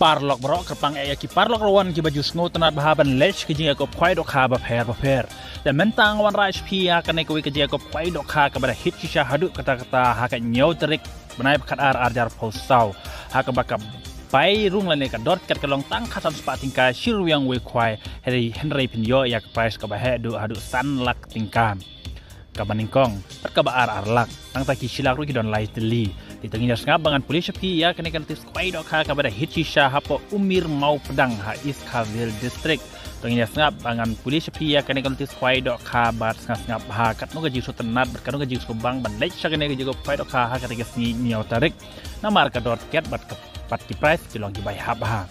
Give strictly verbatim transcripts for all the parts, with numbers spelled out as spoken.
Paralok baroh, kyrpang eh ïa ki paralok rawan kiba ju sngewtynnat bha ban leit sha ki jingïakob khwai dohkha bapher bapher. Te mynta nga wanrah sha phi ïa kane kawei ka jingïakob khwai dohkha kaba da hit shisha haduh katta katta ha ka hynñiew tarik bnai ba khatar arhajar arphew saw. Ha kaba ka bai rung lane ka dor tiket ka long tang khatsan spah tyngka shi ryngwiang wei khwai. Hynrei, hynrei phin ïoh ïa ka prize kaba heh duh haduh san lak tyngka. Kaba nyngkong bad kaba ar, ar lak. Nangta ki shi lak ruh ki don lai tylli. Te to ngin ïa sngap ba ngan pule sha phi ïa kane ka notis khwai dohkha kaba da hit shisha hapoh Umir Mawpdang ha East Khasi Hills District. To ngin ïa sngap ba ngan pule sha phi ïa kane ka notis khwai dohkha bad sngap sngap ha katno ka jingsngewtynnat bad katno ka jingsngewbang ban leit sha kane ka jingïakob khwai dohkha ha kane ka sngi hynñiew tarik. Namar ka dor tiket bad ka, bad ki prize ki long kiba ïahap bha.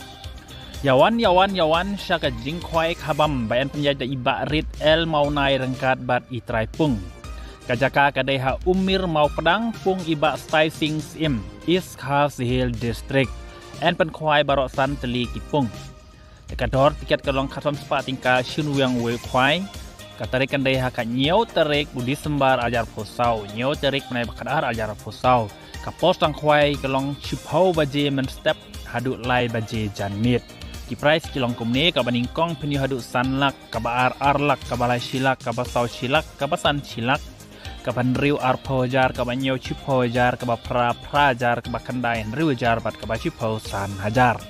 Ïawan, ïawan, ïawan sha ka jingkhwai khabam ba yn pynïaid da i Bah Rit L Mawnai ryngkat bad i Trai Pung. Ka jaka ka dei ha Umir Mawpdang, pung i Bah Stai Sing Syiem, East Khasi Hills District. Yn pynkhwai baroh san tylli ki pung. Te ka dor tiket ka long khatsan spah tyngka shi ryngwiang wei khwai. Ka tarik kan dei ha ka hynñiew tarik u December arhajar arphew saw, hynñiew tarik bnai ba khatar arhajar arphew saw. Ka por sdang khwai ka long shiphew baje mynstep haduh lai baje janmiet. Ki prize ki long kumne: kaba nyngkong phin ïoh haduh san lak, kaba ar, ar lak, kaba lai shi lak, kaba saw shi lak, kaba san shi lak, kaba hynriew arphew hajar, kaba hynñiew shiphew hajar, kaba phra phra hajar, kaba khyndai hynriew hajar bad kaba shiphew san hajar.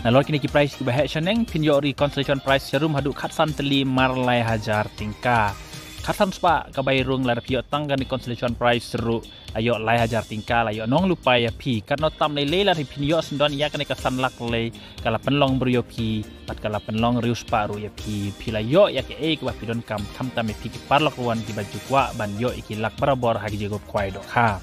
Nalor kine ki prize kiba heh shaneng, phin ïoh ri consolation prize sharum haduh khatsan tylli mar lai hajar tyngka. Khatsan spah ka bai rung lada phi ïoh tang kane consolation prize ruh, la ïoh lai hajar tyngka, la ïoh nong lypa ïa phi. Katno tam lei lei lada phin ïoh syndon ïa kane ka san lak lei, ka la pynlong briew ïa phi bad ka la pynlong riewspah ruh ïa phi. Phi la ïoh ïa kaei kaba phi donkam, khamtam ïa phi ki paralok rawan kiba ju kwah ban ïoh ïa ki lak barabor ha ki jingïakob khwai dohkha.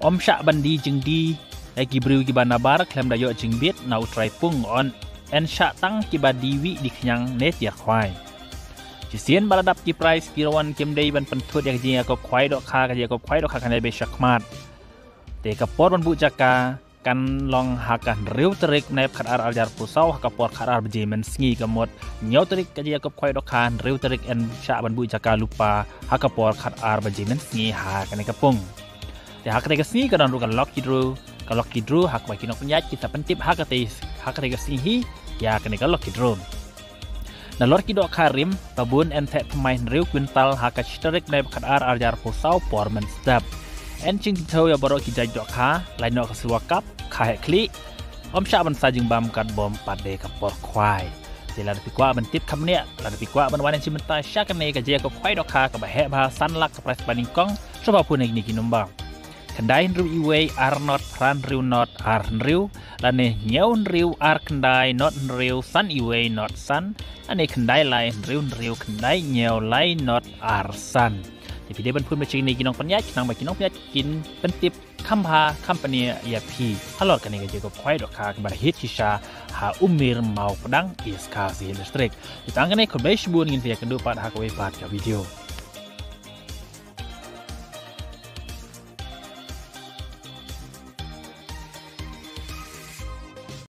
Ym shah ban die jingdie ïa ki briew kiba nabar khlem da ïoh jingbit na u trai pung, yn, yn shah tang kiba die wih die khñiang ne tiar khwai. Shisien ba la dap ki prize, ki rawan kim dei ban pynthut ïa ka jingïakob khwai dohkha, ka jingïakob khwai dohkha kan dei beit shakhmat. Te ka por ban buh jaka kan long ha ka hynriew tarik bnai ba khatar arhajar arphew saw ha ka por khatar baje mynsngi. Ka mut hynñiew tarik ka jingïakob khwai dohkha, hynriew tarik yn shah ban buh jaka lypa ha ka por khatar baje mynsngi ha kane ka pung. Te ha kane ka sngi ka don ruh ka lucky draw, ka lucky draw ha kaba ki nongpynïaid ki sa pyntip ha kane, ha kane ka sngi hi ïa kane ka lucky draw. Nalor ki dohkha rim, ba bun yn theh thymmai hynriew kwintal ha ka shi tarik bnai ba khatar arhajar arphew saw por mynstep. Yn jingkynthoh ïa baroh ki jait dohkha, lai noh ka Silver Cup, kha heh khlieh. Ym shah ban sa jingbam katba ym pat dei ka por khwai. Te lada phi kwah ban tip kham bniah, lada phi kwah ban wan ïa shi mynta sha kane ka jingïakob khwai dohkha kaba heh bha, san lak ka prize ba nyngkong, sngewbha phone ïa kine ki number: khyndai hynriew wei, ar not, phra hynriew not, ar hynriew, lane hynñiew hynriew, ar khyndai, not hynriew, san wei, not san, lane khyndai lai, hynriew hynriew, khyndai hynñiew, lai not, ar san. Te phi dei ban phone beit sha kine ki nongpynïaid, khnang ba ki nongpynïaid kin pyntip kham bha, kham bniah ïa phi halor kane ka jingïakob khwai dohkha kaba hit shisha ha Umir Mawpdang, East Khasi Hills District. Te tang kane, khublei shibun, ngin sa ïakynduh pat ha kawei pat ka video.